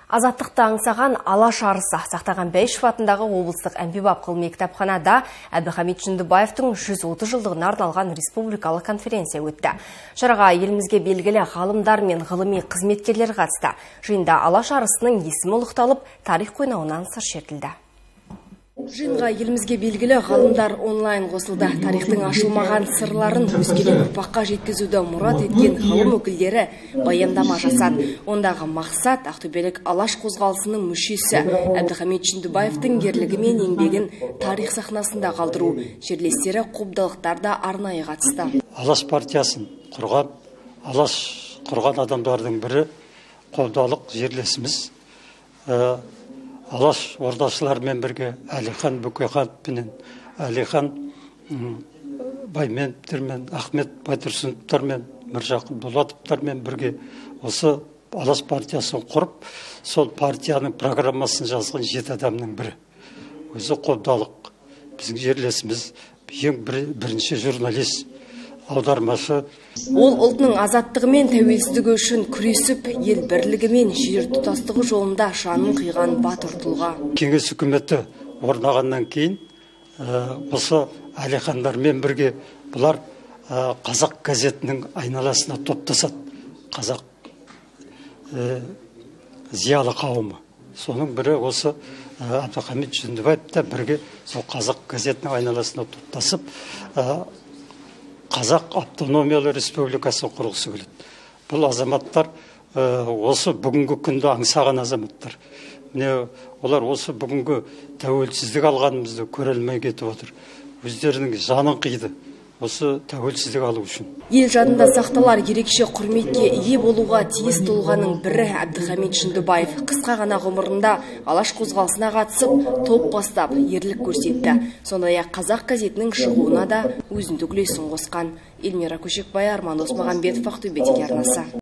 Азаттықты аңсаған Алаш арысы Сақтаған Бәйішев атындағы облыстық әмбебап ғылыми кітапханада Әбдіхамит Жүндібаевтың 130 жылдығына арналған республикалық конференция өтті. Шараға елімізге белгілі ғалымдар мен ғылыми қызметкерлер қатысты. Жиында Алаш арысының есімі ұлықталып, тарих қойнауынан сыр шертілді. Жиынға елімізге белгілі ғалымдар онлайн қосылды. Тарихтың ашылмаған сырларын өскелең ұрпаққа жеткізуді мұрат еткен ғылым өкілдері баяндама жасады. Ондағы мақсат Ақтөбелік Алаш қозғалысының мүшесі Әбдіхамит Жүндібаевтың ерлігі мен еңбегін тарих сахнасында қалдыру. Жерлестері қобдалықтар да арнайы қатысты. Алаш партиясын құрған, Алаш құрған адамдардың бірі қобдалық жерлесіміз. Алаш ордашылармен бірге Әлихан Бөкейхановпенен, Әлихан Байменовтермен, Ахмет Байтұрсыновтармен, Міржақып Дулатовтармен бірге осы Алаш партиясын құрып, сол партияның программасын жазған 7 адамның бірі. Өзі қобдалық, біздің жерлесіміз, ең бірінші журналист, аудармашы. Ол ұлтының азаттығы мен тәуелсіздігі үшін күресіп, ел бірлігі мен жер тұтастығы жолында жанын қиған батыр тұлға. Кеңес үкіметі орнағаннан кейін осы Әлихандармен бірге бұлар Қазақ газетінің айналасына топтасады. Қазақ зиялы қауымы. Соның бірі осы Әбдіхамит Жүндібаев та бірге сол Қазақ газетінің айналасына топтасып, Қазақ автономиялы республикасын құрғысы келеді. Бұл азаматтар осы бүгінгі күнді аңсаған азаматтар. Міне олар осы бүгінгі тәуелсіздік алғанымызды көре алмай кетіп отыр. Өздерінің жанын қиды осы тәуелсіздік алу үшін. Ел жадында сақталар ерекше құрметке ие болуға тиіс тұлғаның бірі Әбдіхамит Жүндібаев. Қысқа ғана ғұмырында Алаш қозғалысына қатысып, топ бастап ерлік көрсетті. Сондай-ақ Қазақ газетінің шығуына да өзіндік үлесін қосқан. Эльмира Көшекбай, Арман Досмағамбетов, Ақтөбе телеарнасы.